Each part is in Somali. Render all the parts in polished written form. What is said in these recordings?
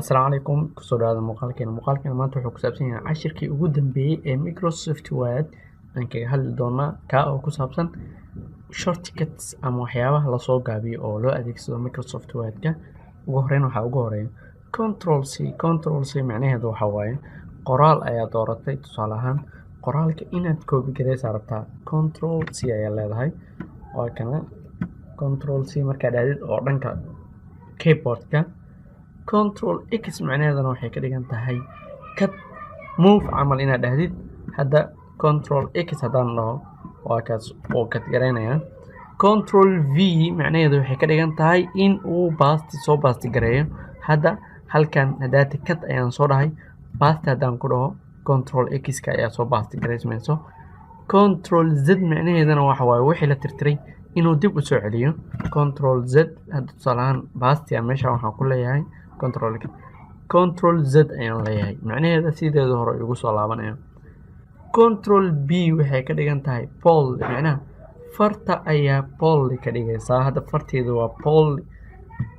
Asalaamu calaykum, kusoo dhawaada muuqaalkeena. Muuqaalkeena maanta wuxuu ku saabsan yahay cashirkii ugu dambeeyey ee Microsoft Word aan kaga hadli doonaa, kaa oo ku saabsan shortcuts ama waxyaabaha lasoo gaabiyo oo loo adeegsado Microsoft Word-ka. Ugu horeyn, waxaa ugu horeeya Control C. Control C macnaheedu waxa waaye qoraal ayaa dooratay, tusaale ahaan qoraalka inaad copy gareysaa rabtaa, Control C ayaa leedahay. Waa kana Control C markaa dhahdid oo dhanka keyboard-ka. Control X macnaheeduna waxay ka dhigan tahay cut, move camal inaad dhahdid. Hadda Control X haddaan dhaho, waa kaas oo cut gareynaya. Control V macnaheedu waxay ka dhigan tahay in uu paste, soo paste gareeyo. Hadda halkan hadaati cut ayaan soo dhahay, paste haddaan ku dhaho, Control X ka ayaa soo paste gareysmayso. Control Z macnaheeduna waxa waaye wixii la tirtiray inuu dib u soo celiyo. Control Z hadda, tusaale ahaan, paste meesha waxaan ku leeyahay Control X, Control Z ayaan leeyahay, macnaheeda sideeda hore igu soo laabanaya. Control B waxay ka dhigan tahay bold, macnaha farta ayaa bold ka dhigaysaa. Hadda farteedu waa bold,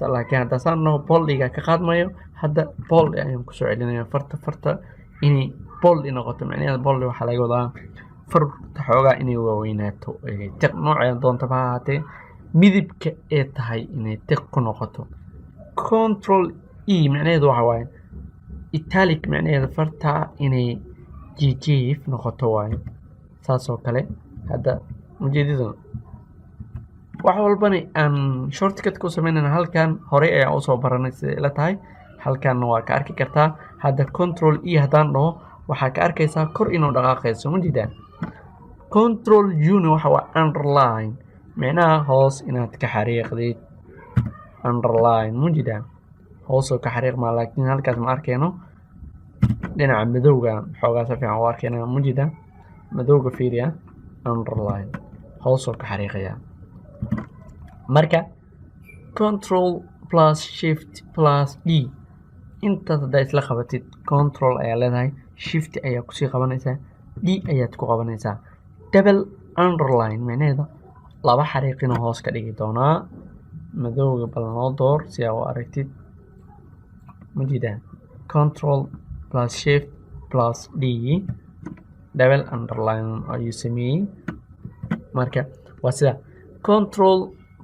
laakiin hadda saan dhaho boldiga ka qaadmayo. Hadda bold ayaan kusoo celinaya farta inay bold noqoto. Macnaheeda bold waxaa laga wadaa farta xoogaa inay waaweynaato, thick noocee doontaba ha ahaatee, midibka ee tahay inay thick ku noqoto. Control E macnaheedu waxa waaye italic, macnaheedu farta inay jiijiif noqoto waaye. Saas oo kale hadda ujeedada wax walbana aan shortcut ku sameynayna halkan horey ayaan usoo baranay siday ila tahay. Halkanna waa ka arki kartaa. Hadda Control E haddaan dhaho, waxaa ka arkaysaa kor inuu dhaqaaqayso, ma jeedaa? Control U-na waxa waa underline, micnaha hoos inaad ka xariiqdid. Underline ma jeedaa? Hoosoo ka xariiqmaa, laakiin halkaas ma arkeyno. Dhinaca madowga xoogaa si fiican u arkeyna. Mujida madowga fiiriya, underline hoosoo ka xariiqaya. Marka Control plus Shift plus D intaas haddaa isla qabatid, Control ayaa leedahay, Shift ayaa kusii qabanaysaa, D ayaad ku qabanaysaa. Double underline micnaheeda laba xariiqinoo hoos ka dhigi doonaa. Madowga bal noo door si aa u aragtid. Majida Control plus Shift plus D, double underline ayuu sameeyey. Marka waa sida. Control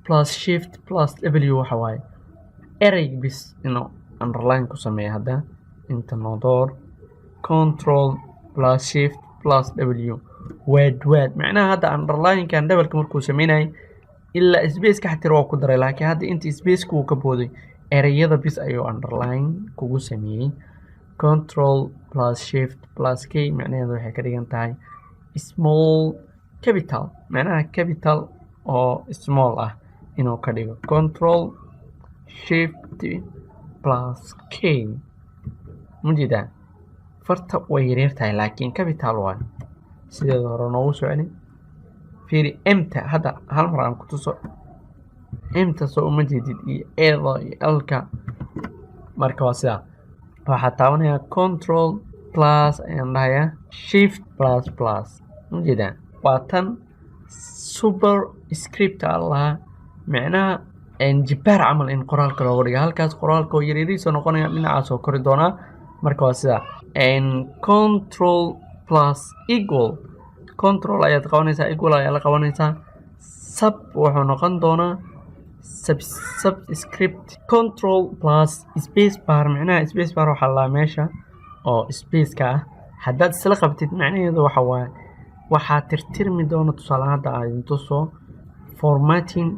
plus Shift plus W waxa waaye erey bis inuu underline ku sameeya. Hadda inta noo door. Control plus Shift plus W, word word, macnaha hadda underline-kan double-ka markuu sameynayay ilaa space-ka xatir waa ku daray, laakiin hadda inta space-ka uu ka booday, ereyada bis ayuu underline kugu sameeyey. Control plus Shift plus K macnaheedu waxay ka dhigan tahay small capital, macnaha capital oo small ah inuu ka dhigo. Control Shift plus K, mujeedaa farta way yaryar tahay, laakiin capital waay. Sideeda hore noogu soo celin. Fiiri M-ta hadda, hal mar aan ku tuso M-ta. Soo uma jeedid iyo A-da iyo L-ka? Marka waa sidaa. Waxaa taabanayaa Control plus ayaan dhahayaa, Shift plus plus, ujeedaa? Waa tan super script aa lahaa, micnaha jibaar camal in qoraalka looga dhigo. Halkaas qoraalka oo yaryariisoo noqonaya, dhinacaas oo kori doonaa. Marka waa sidaa. Control plus equal, Control ayaad qabanaysaa, equal ayaa la qabanaysaa, sub wuxuu noqon doonaa subscript. Control plus space bar, micnaha space bar waxaa la meesha oo spaceka ah haddaad isla qabtid, macnaheedu waxa waaye waxaa tirtirmi doona. Tusaale, hadda aan idin tuso formatting.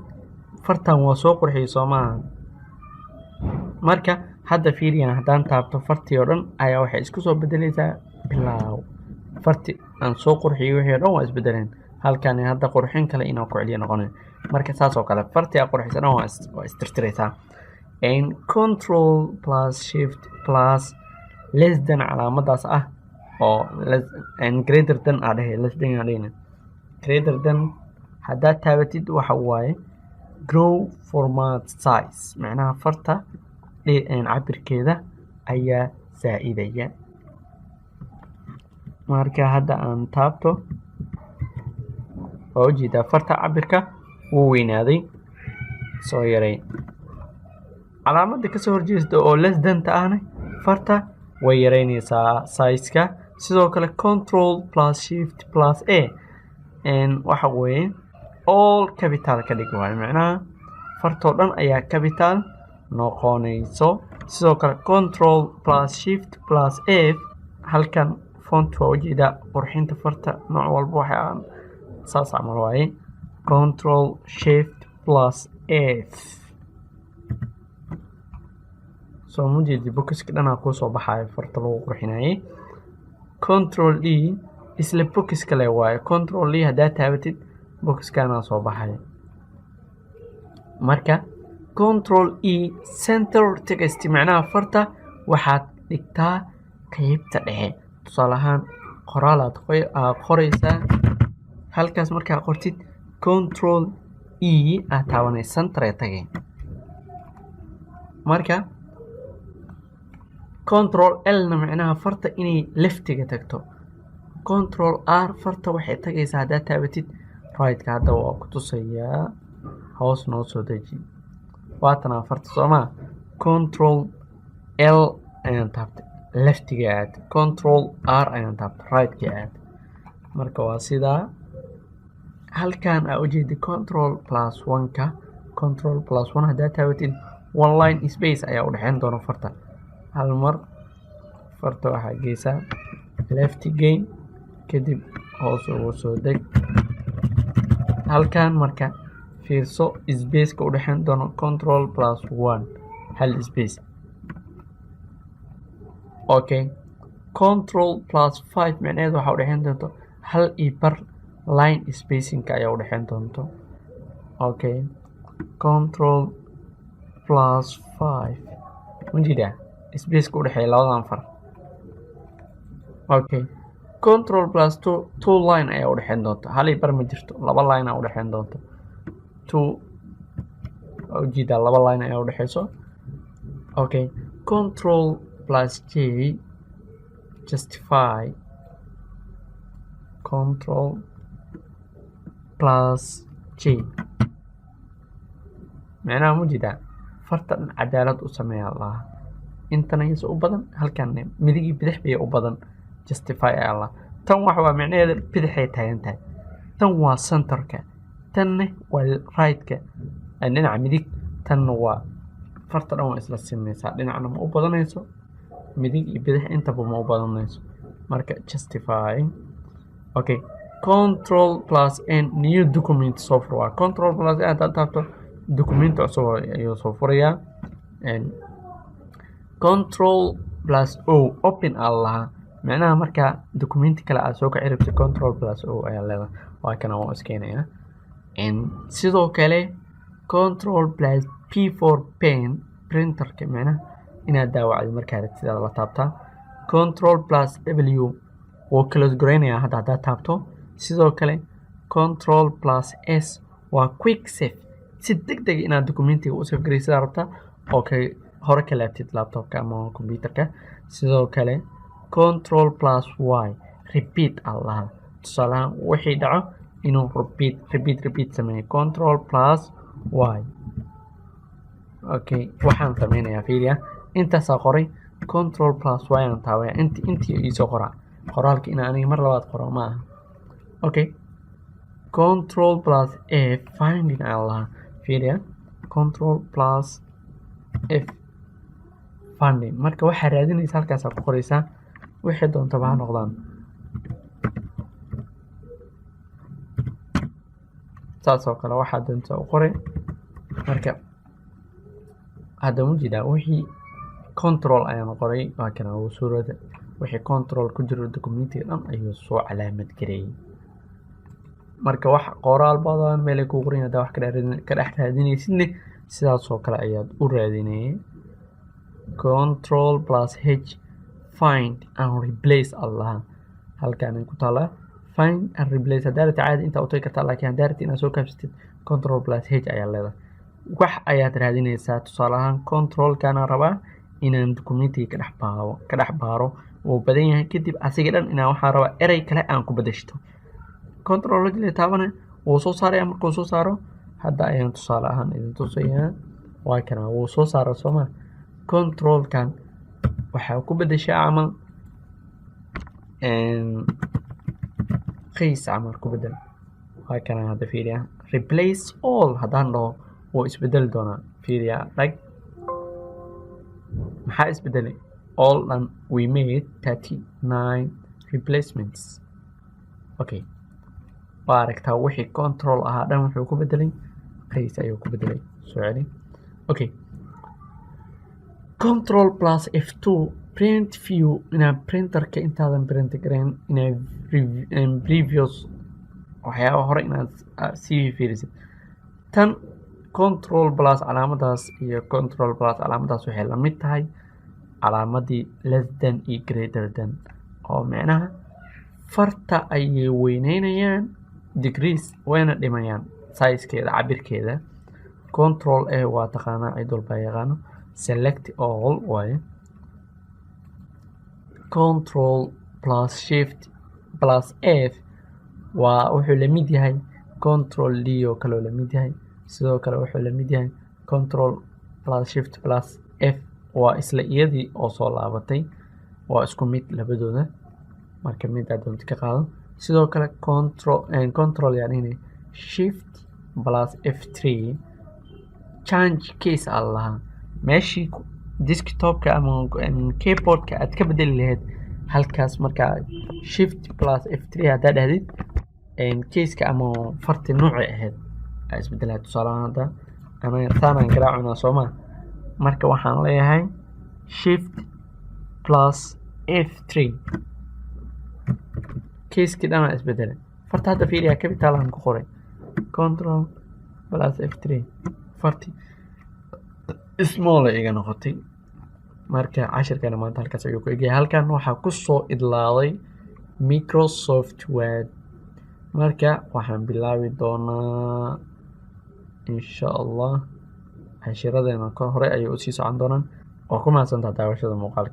Fartan waa soo qurxiyey, soo maaha? Marka hadda fiiriyan, haddaan taabto, fartii oo dhan ayaa waxay isku soo bedeleysaa bilaaw. Farti aan soo qurxiyey wixii o dhan waa isbedeleen. Halkan hadda qurxin kale inaan ku celiyo noqonayo. Marka saas oo kale farti aa qurxisa dhan waa istirtireysaa. Control plus Shift plus less than, calaamadaas ah oo greater than aa dhehe, less than aa dhehina, greater than haddaad taabatid, waxa waaye grow format size, macnaha farta cabirkeeda ayaa saa-idaya. Marka hadda aan taabto, waa ujeedaa farta cabirka wuu weynaaday. Soo yaray. Calaamadda kasoo horjeesta oo less than-ta ahna farta way yareynaysaa size-ka. Sidoo kale control plus shift plus a waxa weeye all capital ka dhig waaye, macnaha fartoo dhan ayaa capital noqonayso. Sidoo kale control plus shift plus f, halkan font waa ujeedaa qurxinta farta nooc walba waxa aan saas camal waaye. Control shift plus f, soo mujeedi boxka dhanaa kuusoo baxaayo farta lagu qurxinayay. Control d isla box kale waaye. Control d haddaa taabatid boxkanaa soo baxaya. Marka control e center text, macnaha farta waxaad dhigtaa qeybta dhexe. Tusaale ahaan qoraal aad qoraysaa, halkaas markaa qortid control e aad taabanay, center ee tagay. Marka control l na macnaha farta inay leftiga tagto. Control r farta waxay tagaysaa haddaad taabatid right-ka. Hadda waa ku tusayaa, hoos noo soo deji, waatanaa farta soomaa. Control l ayaan taabtay, leftiga aad. Control r ayaan taabtay, right-ka aad. Marka waa sidaa. Halkan aa ujeedi control plus one-ka. Control plus one haddaad taabatid one line space ayaa u dhexeyn doona farta. Hal mar farta waxaa geysaa left gain, kadib hoos ugu soo deg halkan. Marka fiirso spaceka u dhexeyn doono control plus one, hal space. Okay, control plus five micnaheedu waxaa u dhexeyn doonto hal iyo bar line spacingka ayaa u dhexeyn doonto. Okay, control plus five majeedaa spaceka u dhexeeya labadan far. Okay, control plus two, two line ayaa u dhexeyn doonta. Hal iyo bar ma jirto, laba line aa u dhexeyn doonto. Two waa ujeedaa, laba line ayaa u dhexeyso. Okay, control plus j justify. Control plus j macnaha ma jeedaa farta dhan cadaalad u sameeya lahaa, intana yase u badan, halkan midigii bidix bay u badan. Justify ayaa lahaa. Tan waxa waa micnaheeda bidixay taagan tahay, tan waa centerka, tanne waa right-ka dhinaca midig, tanna waa farta dhan waa isla simeysaa, dhinacna ma u badanayso, midig iyo bidix intaba ma u badanayso. Marka justify. Okay, control plus n new document soo fur waa. Control plus n haddaad taabto document cusub ayuu soo furayaa. Control plus o open aa lahaa, macnaha markaa documenti kale aad soo kici rabtid control plus o ayaa leedahay. Waa kana, waa iskeenaya. Sidoo kale control plus p for pen, printerka macnaha inaad daawacdo markaa rabtid aad la taabtaa. Control plus w wuu close gareynayaa hadda haddaad taabto. Sidoo kale control plus s waa quick save, si deg deg inaad documentiga u save gareysidaa rabtaa oo ka hore ka laabtid laptopka ama computerka. Sidoo kale control plus y repeat aa lahaa, tusaalahaan wixii dhaco inuu repeat repeat repeat sameeyo, control plus y. Okay, waxaan sameynayaa, fiiriya, intaasaa qoray, control plus y aan taabaya, inti intii iisoo qoraa qoraalka inaan aniga mar labaad qoro ma aha. Okay, control plus f finding aan lahaa, fiiriya, control plus f finding. Marka waxaa raadinaysa halkaasaa ku qoraysaa, wixii doontaba ha noqdaan. Saas oo kale waxaa doonta u qoray. Marka hadda ma jeedaa wixii control ayaan qoray, waa kana suurada wixii control ku jiro documentiga dhan ayuu soo calaamad gareeyay. Marka wax qoraal badan meelay kuu qoran haddaa wax ka dhex raadinaysidne sidaas oo kale ayaad u raadinayay. Control plus h find and replace allaha, halkaan ay ku taalaa find and replace. Haddaa rabtid caadi intaa u tagi kartaa, laakiin haddaa rabtid inaad soo kaabsatid control plus h ayaa leedahay. Wax ayaad raadinaysaa, tusaale ahaan controlkaana rabaa inaan documentiga ka dhex baaro, ka dhex baaro, wuu badan yahay. Kadib asiga dhan inaan waxaa rabaa erey kale aan ku bedeshto, control h la taabana wuu soo saaraya. Markuu soo saaro hadda ayaan tusaale ahaan idin tusayaa. Waa kana, wuu soo saara, sooma? Controlkan waxaa ku bedeshaa camal qays camal ku bedel. Waa kana. Hadda fiiriya, replace all haddaan dhaho, wuu isbedeli doonaa. Fiiriya, dhag, maxaa isbedelay? All dhan. We made 39 replacements. Okay, waa aragtaa, wixii control ahaa dhan wuxuu ku bedelay qays ayuu ku bedelay. Soo celi. Okay, control plus F2, print view. Inaad printerka intaadan print gareyn inaad previous waxyaaba hore inaad sii fiirisid. Tan control plus calaamadaas iyo control plus calaamadaas waxay la mid tahay calaamadii less than iyo greater than, oo micnaha farta ayay weyneynayaan, degrees wayna dhimayaan sizekeeda, cabirkeeda. Control A waa taqaanaa, cid walba yaqaano, select all waaye. Control plus shift plus F waa wuxuu la mid yahay control D oo kale la mid yahay. Sidoo kale wuxuu la mid yahay control plus shift plus F, waa isla iyadii oo soo laabatay, waa isku mid labadooda. Marka mid aad doonto ka qaado. Sidoo kale control, yani shift plus F3, change case aa lahaa. Meeshii desktopka ama keyboardka aad ka bedeli lahayd halkaas, markaa shift plus F3 haddaa dhahdid, caseka ama farti noocay ahayd aa isbedelaya. Tusaalahaan, hadda anaga saanaan garaacunaa, sooma? Marka waxaan leeyahay shift plus F3, casekii dhan aa isbedelay. Farta hadda fiiriya, capital aan ku qoray. Control plus F3, farti small ay iga noqotay. Marka cashirkana maanta halkaas ayuu ku egyahay. Halkan waxaa kusoo idlaaday Microsoft Word. Marka waxaan bilaabi doonaa, insha Allah, cashiradeena ka hore ayay usii socon doonaan. Waa ku mahadsantaha daawashada muuqaalka.